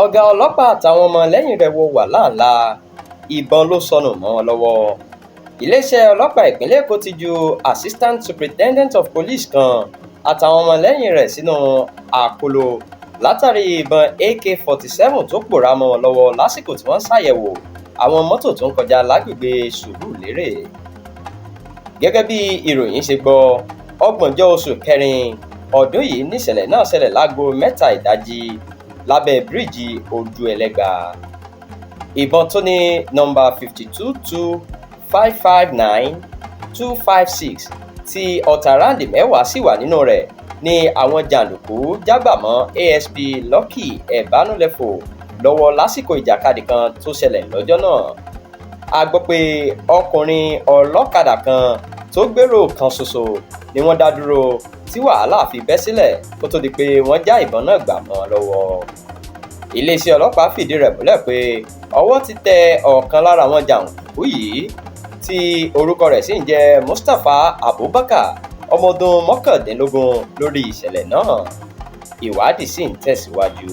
Ọ̀gá ọlọ́pàá àtàwọn ọmọlẹ́yìn rẹ̀ wọ wàhálà ńlá, ìbọn ló sọnù mọ́ wọn lọ́wọ́. Iléeṣẹ́ ọlọ́pàá ìpínlẹ̀ Èkó ti ju Assistant Superintendent of Police kan àtàwọn ọmọlẹ́yìn rẹ̀ sínú akóló látàrí ìbọn AK-47 tó pòórá mọ́ wọn lọ́wọ́ lásìkò tí wọ́n ń ṣàyẹ̀wò àwọn mọ́tò tó ń kọjá lágbègbè Sùúrùlérè. Gẹ́gẹ́ bí ìròyìn ṣe gbọ́, 30 oṣù kẹrin ọdún yìí níṣẹ̀lẹ̀ náà ṣẹlẹ̀ láago 3 ìdájí lábẹ́ bíríìjì Ojúẹlẹ́gba. Ìbọn tó ní nọ́ńbà 52 2559256 tí ọta ráńdì 10 sì wà nínú rẹ̀ ní àwọn jàǹdùkú já gbà mọ́ ASP Lucky Ẹ̀bánúlẹ̀fọ́ lọ́wọ́ lásìkò ìjàkadì kan tó ṣẹlẹ̀ lọ́jọ́ náà. A gbọ́ pé ọkùnrin ọlọ́kadà kan tó gbèrò kan ṣoṣo ni wọ́n dá dúró tí wàhálà fi bẹ́ sílẹ̀ kó tó di pé wọ́n já ìbọn náà gbà mọ́ ọn lọ́wọ́. Iléeṣẹ́ ọlọ́pàá fìdí rẹ̀ múlẹ̀ pé ọwọ́ ti tẹ ọ̀kan lára àwọn jàǹdùkú yìí tí orúkọ rẹ̀ sì ń jẹ́ Mustapha Abubakar, ọmọ ọdún 19, lórí ìṣẹ̀lẹ̀ náà. Ìwádìí sì ń tẹ̀síwájú.